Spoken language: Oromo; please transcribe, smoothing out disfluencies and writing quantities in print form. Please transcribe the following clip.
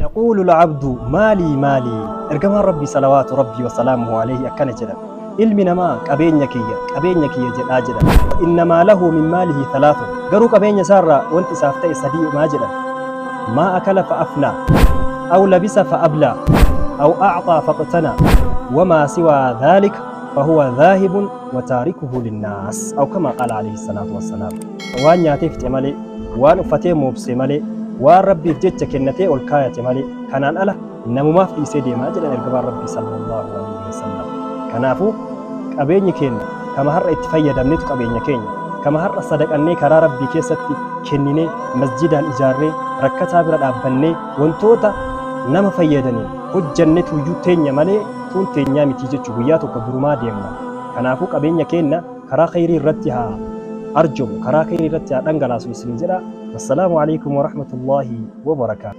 Yaquulu al-abdu maalii maalii, ergamaan Rabbii salawaatu Rabbii wasalaamuhu alayhi akkana jedhan: ilmi namaa qabeenya kiyya, qabeenya kiyya jedhaa jedhan. Innamaa lahu min maalihi thalaathu, garuu qabeenya isaarraa wanti isaaf ta'e sadii maa jedhan: maa akala fa afnaa, aw labisa fa ablaa, aw a'xaa faqtanaa, wamaa siwaa dhaalika fahuwa dhaahibun wa taarikuhu linnaas, aw kamaa qaala alayhi salaatu wassalaam. Waan nyaatee fixe malee, waan uffatee moobse malee, waan Rabbiif jecha kennatee ol kaayate malee, kanaan ala namumaaf dhiisee deemaa jedhan ergamaan Rabbii sallallahu alaihi wasallam. Kanaafuu qabeenyi keenya kama har'a itti fayyadamnetu qabeenya keenya, kama har'a sadaqannee karaa Rabbii keessatti kenninee, masjidaan ijaarree, rakkataa bira dhaabbannee, wantoota nama fayyadaniin hojjannetu iyyuu teenya malee tun teenyaa miti jechuu, guyyaa tokko durumaa deemna. Kanaafuu qabeenya keenya karaa khayrii irratti haa arjomu, karaa khayrii irratti haa dhangalaasu isin jedha. Wassalaamu alaikum warahmatullaahi wabarakaatu.